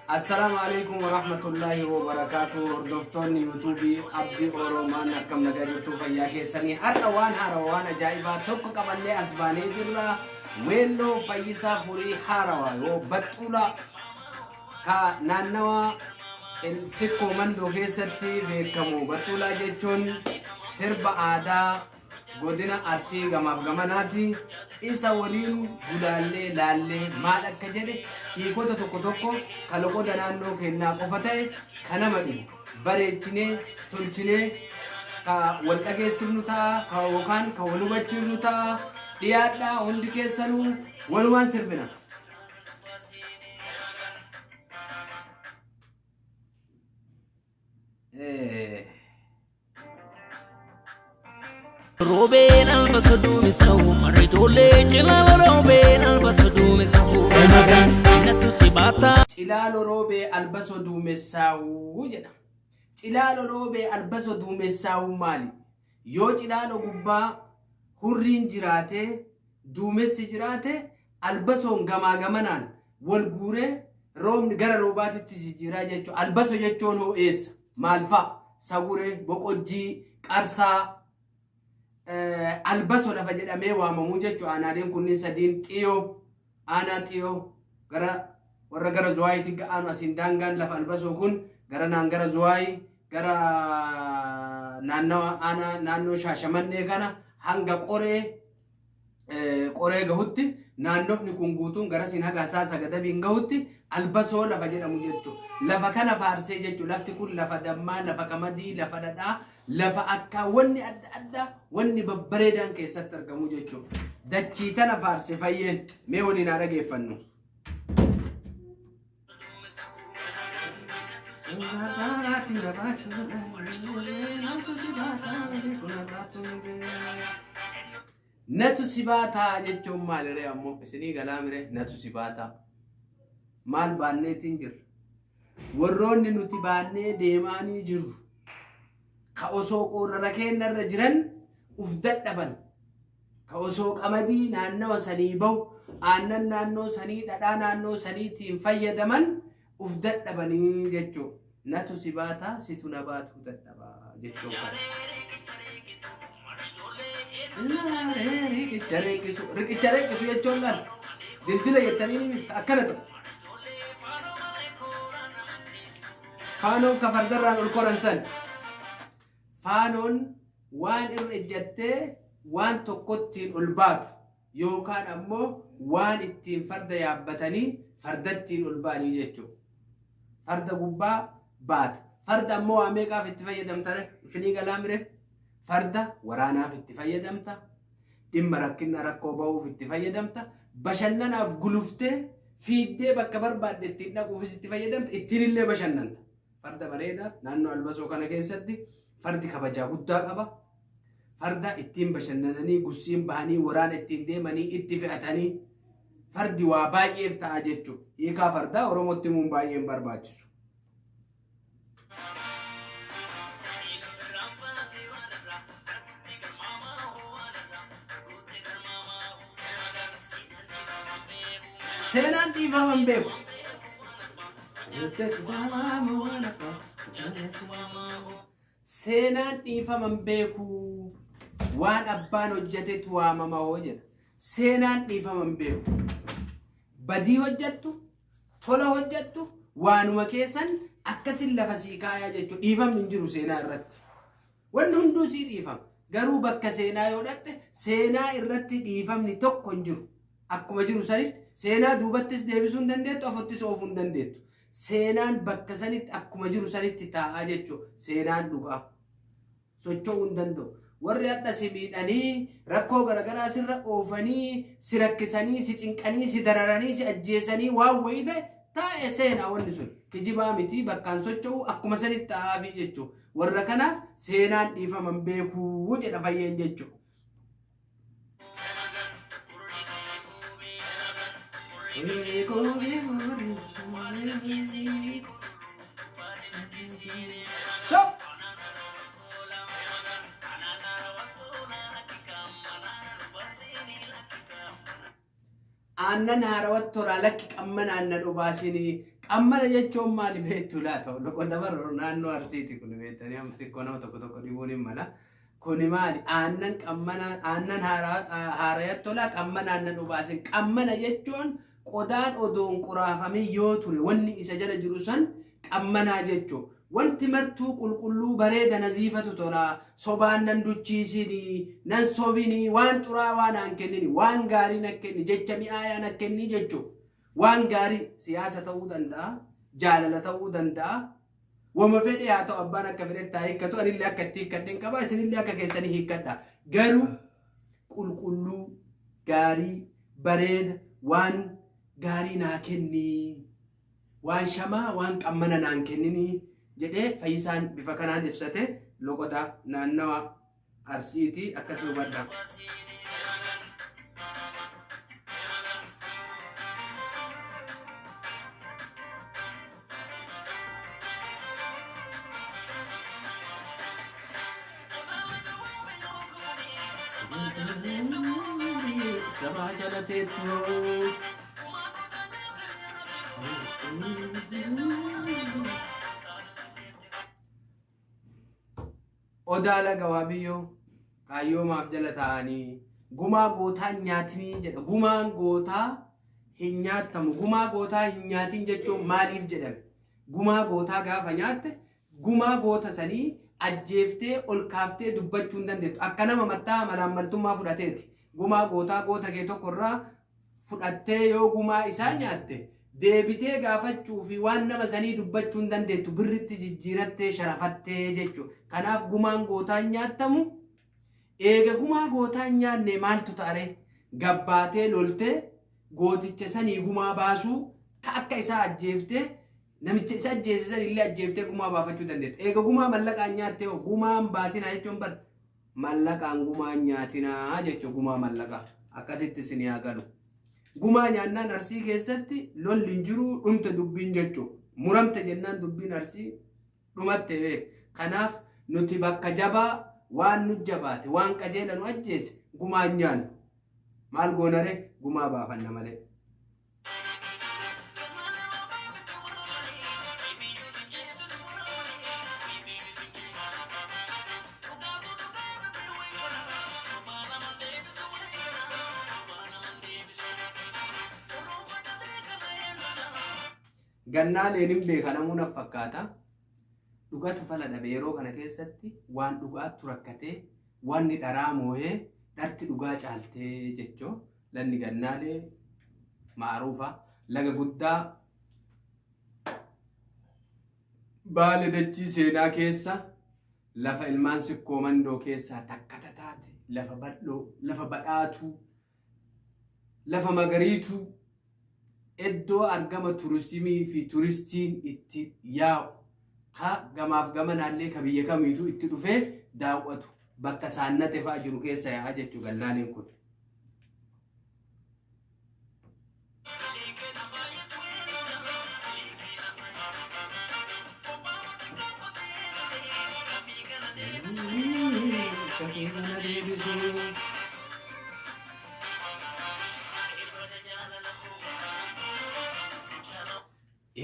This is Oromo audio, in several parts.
Assalaamu alaikum warahmatullaahi wabarakaatu. Hordoftoonni yuutuubii Abdii Oroomaan, akkam nagaa jirtu? Fayyaa keessanii? Har'a waan haarawaa, waan ajaa'ibaa tokko qabannee as baanee jirra. Weelloo Fayyisaa Furii haarawaa yoo Baxxuulaa ka naannawa Sikkoo Mandoo keessatti beekamu. Baxxuulaa jechuun sirba aadaa godina Arsii gamaaf gamanaati. Isa waliin gulaallee laallee maal akka jedhe, hiikota tokko tokko ka loqoda naannoo kennaa qofa ta'e ka nama dhibu bareechinee tolchinee ka wal dhageessifnu ta'a, ka yookaan ka wal hubachiifnu ta'a. Dhiyaadhaa, hundi keessanuu walumaan sirbina. Roobeen albaso duumisahu marri ijoollee cilaala, roobeen albaso duumisahu natu si baata. Cilaalo roobee albaso duumessaa'uu jedha. Cilaalo roobee albaso duumessaa'uu maali? Yoo cilaalo gubbaa hurriin jiraate, duumessi jiraate, albasoon gamaa gamanaan wal guuree roobni gara roobaatitti jijjiiraa jechuudha. Albaso jechuun hoo eessa? Maal fa'a? Saguree, Boqojjii, Qarsaa, albaso lafa jedhamee waamamuu jechuudha. Aanaaleen kunniin sadiin Xiyoo, aanaa Xiyoo gara warra gara Zuwaayitti ga'aanu, asiin daangaan lafa albasoo kun gara naan gara Zuwaayii, gara naannawa aanaa naannoo Shaashamannee kana hanga Qoree gahutti, naannofni kun guutuun garasiin haga Hasaasa Gadabiin gahutti albasoo lafa jedhamu jechuudha. Lafa kana faarsee jechuudha. Lafti kun lafa dammaa, lafa qamadii, lafa dhadhaa, lafa akka wanni adda addaa, wanni babbareedaan keessatti argamu jechuudha. Dachii tana faarse Fayyeen, mee waliin haa dhageeffannu. Natu si baataa jechuun maaliree ammoo isinii galaa miree? Natu si baataa. Maal baanneetiin jirra? Warroonni nuti baannee deemaanii jirru, ka osoo qoorrara keenyarra jiran uf dadhaban, ka osoo qamadii naannawa sanii bahu, aannan naannoo sanii, dhadhaa naannoo saniitiin fayyadaman uf dadhabanii jechuudha. Natu si baataa, situ na baatuu dadhabaa jechuun kana. Riqicha reeqisu, riqicha reeqisu jechuun laal dildila jettanii ni akkana ta'u. Faanoon ka fardarraan ol koran san. Faanoon waan irra ejjattee waan tokkottiin ol baatu yookaan ammoo waan ittiin farda yaabbatanii fardattiin ol ba'anii jechuudha. Farda gubbaa baata. Farda ammoo waa meeqaaf itti fayyadamta ree? Isinii galaa miree? Farda waraanaaf itti fayyadamta. Dhimma rakkina rakkoo ba'uuf itti fayyadamta. Bashannanaaf guluftee fiiddee bakka barbaadde ittiin dhaquufis itti fayyadamta. Ittiin illee bashannanta. Farda bareeda. Naannoo albasoo kana keessatti fardi kabajaa guddaa qaba. Farda ittiin bashannananii, gussiin bahanii, waraana ittiin deemanii, itti fe'atanii, fardi waa baay'eef ta'a jechuudha. Hiikaa fardaa Oromootti himuun baay'ee hin barbaachisu. Seenaan dhiifama hin beeku. Seenaan dhiifama hin beeku. Waan abbaan hojjetetu waamama hoo jedha. Seenaan dhiifama hin beeku. Badii hojjettu, tola hojjettu, waanuma keessan akkasin lafa sii kaayaa jechuudha. Dhiifamni hin jiru seenaa irratti. Wanni hunduu sii dhiifama. Garuu bakka seenaa yoo dhatte, seenaa irratti dhiifamni tokko hin jiru. Akkuma jiru sanitti seenaa duubattis deebisuu hin dandeettu, afottis oofuu hin dandeettu. Seenaan bakka sanitti akkuma jiru sanitti taa'aa jechuudha. Seenaan dhugaa. Socho'uu hin danda'u. Warri hadha si miidhanii, rakkoo garaagaraa sirra oofanii, si rakkisanii, si cinqanii, si dararanii, si ajjeesanii waan wayii ta'e taa'e, seenaa wanni sun. Kijibaa miti, bakkaan socho'u, akkuma sanitti taa'aafii jechuudha. Warra kanaaf seenaan dhiifama hin beekuu jedha Fayyeen jechuudha. Stop! Aannan haarawatti tolaa, lakki qamman aannan obaasinii. Qammana jechuun maali beektu laata? Loqoda bara naannoo Arsiiti kun beektanii amma xiqqoo nama tokko tokko dhibuun hin mala. Kuni maali? Aannan qammana aannan haarayatti tolaa qammana aannan obaasin. Qammana jechuun qodaan odoon quraafamee yoo ture wanni isa jala jiru san qammanaa jechuudha. Wanti martuu qulqulluu bareeda naziifatu tola. Sobaan nan duchiisinii, nan sobinii, waan xuraawaa naan kennini, waan gaarii na kenni, jecha mi'aayaa na kenni jechuudha. Waan gaarii siyaasa ta'uu danda'a, jaalala ta'uu danda'a. Wama fedhe haa ta'u abbaan akka fedhetti haa hiikkatu, anillee akka itti hiikkadheen qaba, isinillee akka keessanii hiikkadha. Garuu qulqulluu, gaarii, bareeda, waan gaarii naa kennii, waan shamaa, waan qammana naan kenninii jedhee Fayyisaan bifa kanaan ibsate loqoda naannawa Arsiitii akkasii hubadha. Sabaa jalateettu. Odaa laga waabiyyoo kaayyoo maaf jala taa'anii gumaa gootaa hin nyaatinii jedha. Gumaan gootaa hin nyaattamu. Gumaa gootaa hin nyaatin jechuun maaliif jedhame? Gumaa gootaa gaafa nyaatte gumaa goota sanii ajjeeftee ol kaaftee dubbachuu hin dandeettu. Akka nama mattaa malaammaltummaa fudhateeti. Gumaa gootaa goota kee tokko irraa fudhattee yoo gumaa isaa nyaatte deebitee gaafachuu fi waan nama sanii dubbachuu hin dandeettu birritti jijjiirattee sharafattee jechuudha. Kanaaf gumaan gootaa hin nyaattamu. Eega gumaa gootaa hin nyaanne maaltu ta'are? Gabbaatee loltee gooticha sanii gumaa baasuu ka akka isaa ajjeeftee namicha isa ajjeese san illee ajjeeftee gumaa baafachuu dandeettu. Eega gumaa mallaqaan nyaattee hoo gumaan baasinaa jechuun bar mallaqaan gumaa nyaatinaa jechuudha gumaa mallaqaa akkasitti isin haa galu. Gumaa nyaannaan Arsii keessatti lolli hin jiru dhumte dubbiin jechuudha. Muramte jennaan dubbiin Arsii dhumatte beek. Kanaaf nuti bakka jabaa waan nu jabaate waan qajeela nu ajjeese gumaa hin nyaannu. Maal goonare gumaa baafanna malee. Gannaaleen hin beeka namuu na fakkaata. Dhugatu fala dhabe yeroo kana keessatti waan dhugaattu rakkatee wanni dharaa moohee dharti dhugaa caaltee jechoo lanni gannaalee ma'aruufa laga guddaa baale dachii seenaa keessa lafa ilmaan sikkoo mandoo keessaa takka tataate lafa bal'oo lafa badhaatuu lafa magariituu iddoo argama turistimii fi turistiin itti yaa'u ka gamaaf gamanaallee ka biyya kamiituu itti dhufee daawwatu bakka saannate fa'a jiru keessa yaa'a jechuu gallaaleen kun.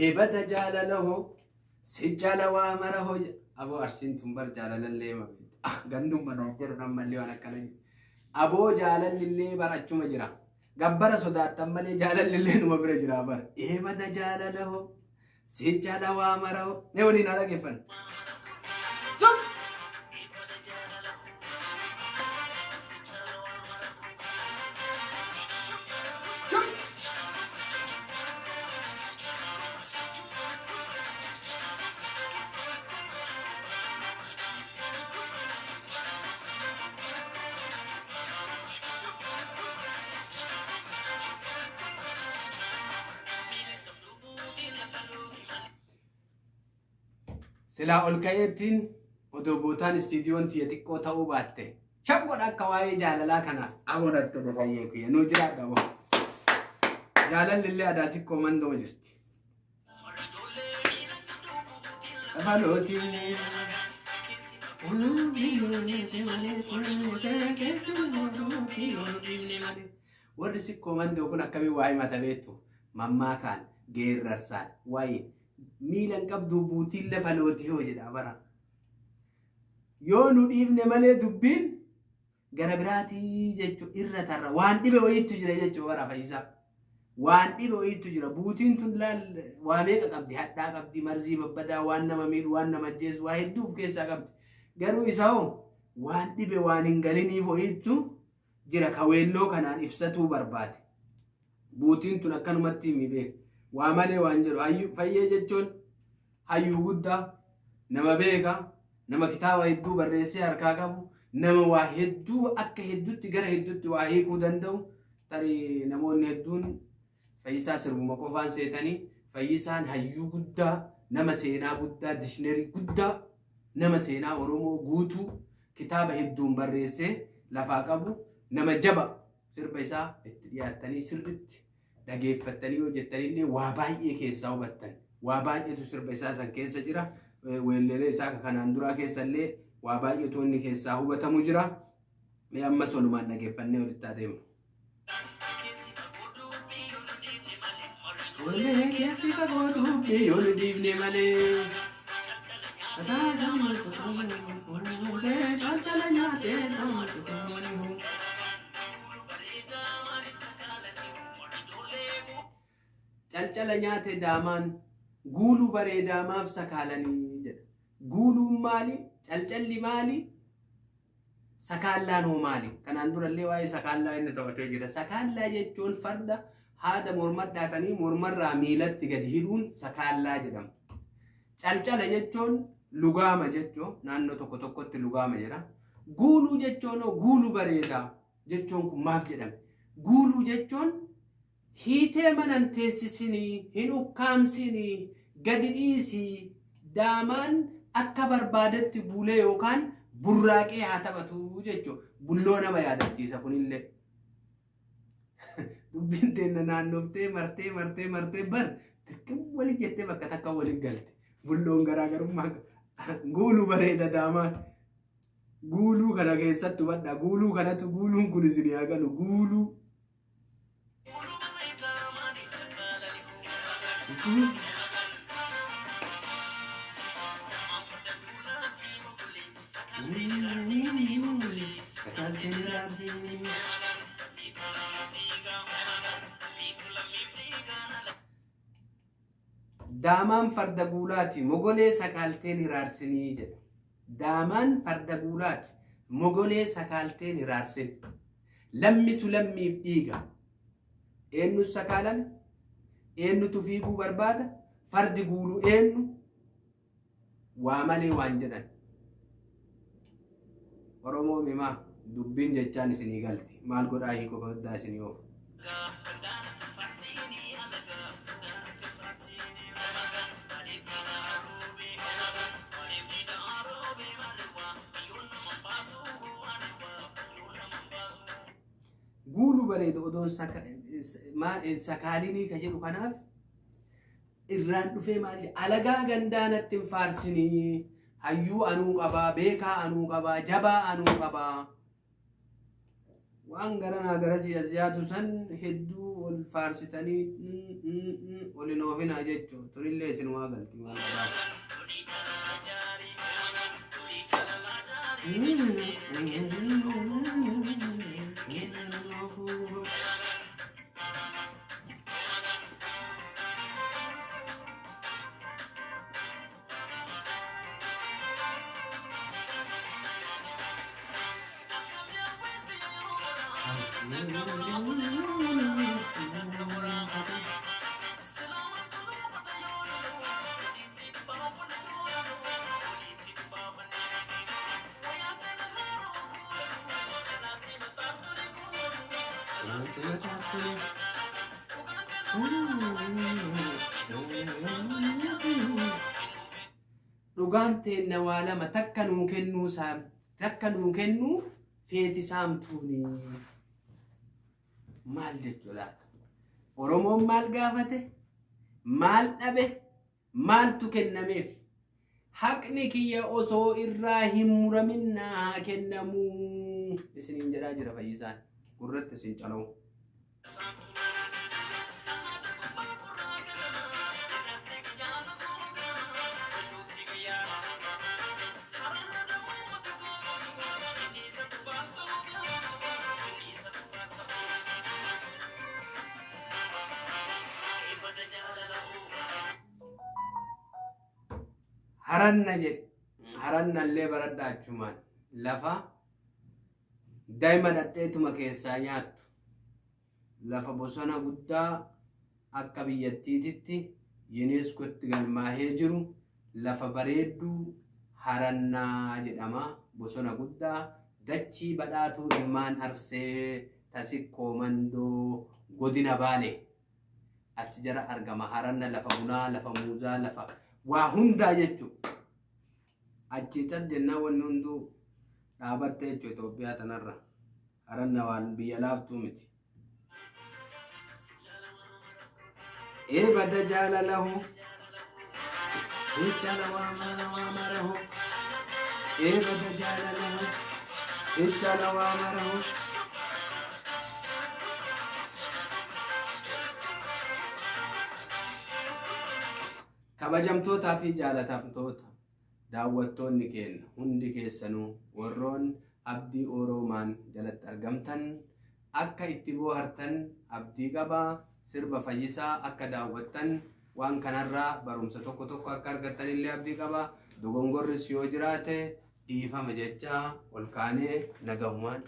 Eebada jaalala hoo si jala waa mara hoo aboo Arsiin tun bar jaalalallee ma beekta. Ah gandumma naan jedhu ammallee waan akkana jedhu. Aboo jaalalli bar achuma jira. Gabbara sodaattan malee jaalalli numa bira jira bar. Eebada jaalala hoo si jala waa mara hoo. Mee waliin haa dhaggeeffannu. Zup! Silaa ol ka'eettiin odoo bootaan istiidiyoon tiyya xiqqoo ta'uu baatte. Shab godha akka waa'ee jaalalaa kanaaf abonatti fayyee kiyya nuu jiraadha boo. Jaalalli illee aadaa sikkoo mandoo jirti. Afalootiin. Warri sikkoo mandoo kun akkamiin waa himata beektu? Mammaakaan Geerrarsaan waa'ee miila hin qabdu buutiin lafa lootii hoo jedha bara. Yoo nu dhiifne malee dubbiin gara biraatii jechuun irra tarra waan dhibe wayiitu jira jechuun bara Fayyisaa. Waan dhibe wayiitu jira. Buutiin tun laal waa meeqa qabdi? Hadhaa qabdi, marzii babbadaa, waan nama miidhu, waan nama ajjeesu, waa hedduu of keessaa qabdi. Garuu isa hoo waan dhibe waan hin galiniif wayiitu jira ka weelloo kanaan ibsatuu barbaade. Buutiin tun akkanumatti himi beek. Waa malee waan jedhu hayyuu fayyee jechuun hayyuu guddaa nama beeka nama kitaaba hedduu barreessee harkaa qabu nama waa hedduu akka hedduutti gara hedduutti waa hiikuu danda'u tarii namoonni hedduun Fayyisaa sirbuma qofaan seetanii Fayyisaan hayyuu guddaa nama seenaa guddaa dictionary guddaa nama seenaa Oromoo guutuu kitaaba hedduun barreessee lafaa qabu nama jaba sirba isaa itti dhiyaattanii sirritti dhageeffattanii yoo jettanillee waa baay'ee keessaa hubattan waa baay'eetu sirba isaa san keessa jira weelleelee isaa kanaan duraa keessa illee waa baay'eetu inni keessaa hubatamu jira mee ammas walumaan dhageeffannee walitti adeemu. Olee keessi fagoo dubbii yoo nu dhiifne malee. Calcala nyaatee Calcala nyaate daamaan guuluu bareedaa maaf sakaalanii jedha. Guuluun maali? Calcalli maali? Sakaallaan hoo maali? Kanaan durallee waa'ee sakaallaa inni taphatee jira. Sakaallaa jechuun farda haada morma dhaatanii mormarraa miilatti gadi hidhuun sakaallaa jedhama. Calcala jechuun lugaama jechuun naannoo tokko tokkotti lugaama jedha. Guuluu jechuun hoo guuluu bareedaa jechuun kun maaf jedhame? Guuluu jechuun hiitee mana hin teessisinii, hin ukkaamsinii, gadi dhiisii, daamaan akka barbaadetti buulee yookaan burraaqee haa taphatu jechuudha. Bulloo nama yaadachiisa kunillee. Dubbiin teenna naannoftee martee martee martee bar tirkin wali jettee bakka takka wali galte. Bulloon garaagarummaa guuluu bareeda daamaan. Guuluu kana keessatti hubadha. Guuluu kanatu guuluun kun isin haa galu. Guuluu. Daamaan farda guulaati mogolee sakaalteen hiraarsinii jedha. Daamaan farda guulaati mogolee sakaalteen hiraarsin. Lammitu lammiif dhiiga. Eenyu sakaalame? Eenyutu fiiguu barbaada? Fardi guulu eenyu? Waa malee waan jedhan. Oromoo mimaa dubbiin jechaan isinii galti. Maal godhaa hiikoo baddaa isinii oofu. Guulu bareedu odoon sakaalinii ka jedhu kanaaf irraan dhufee maal jedha alagaa gandaa natti hin faarsinii hayyuu anuu qabaa beekaa anuu qabaa jabaa anuu qabaa waan garanaa garasii as yaatu san hedduu ol faarsitanii ol hin oofinaa jechuun tunillee isinumaa galti maal godhaa. Dhugaan teenna waa lama takka nuu kennuu saam takka nuu kennuu feeti saamtuuni. Maal jechuu laata? Oromoon maal gaafate? Maal dhabe? Maaltu kennameef? Haqni kiyya osoo irraa hin muramin naa haa kennamuu isiniin jedhaa jira Fayyisaan. Gurratti isin calawu. Haranna jedhe. Harannallee baradhaa achumaan. Lafa daa'ima dhadheetuma keessaa nyaattu. Lafa bosona guddaa akka biyyattiititti UNESCOtti galmaahee jiru lafa bareedduu Harannaa jedhama. Bosona guddaa dachii badhaatuu ilmaan Arsee Tasikkoo Mandoo godina Baalee. Achi jara argama. Haranna lafa bunaa, lafa muuzaa, lafa waa hundaa jechuudha. Achi cal jennaan wanni hunduu dhaabatte jechuudha Itoophiyaa tanarra. Haranna waan biyya laaftuu miti. Ee bada jaalalahu si cala waa mara waa marahu. Ee bada jaalalahu si cala waa marahu. Kabajamtootaa fi jaalatamtoota daawwattoonni keenya hundi keessanuu warroon Abdii Oroomaan jalatti argamtan akka itti boohartan abdii qaba. Sirba Fayyisaa akka daawwattan waan kanarraa barumsa tokko tokko akka argattan illee abdii qaba. Dogongorris yoo jiraate dhiifama jechaa ol kaanee nagahumaan.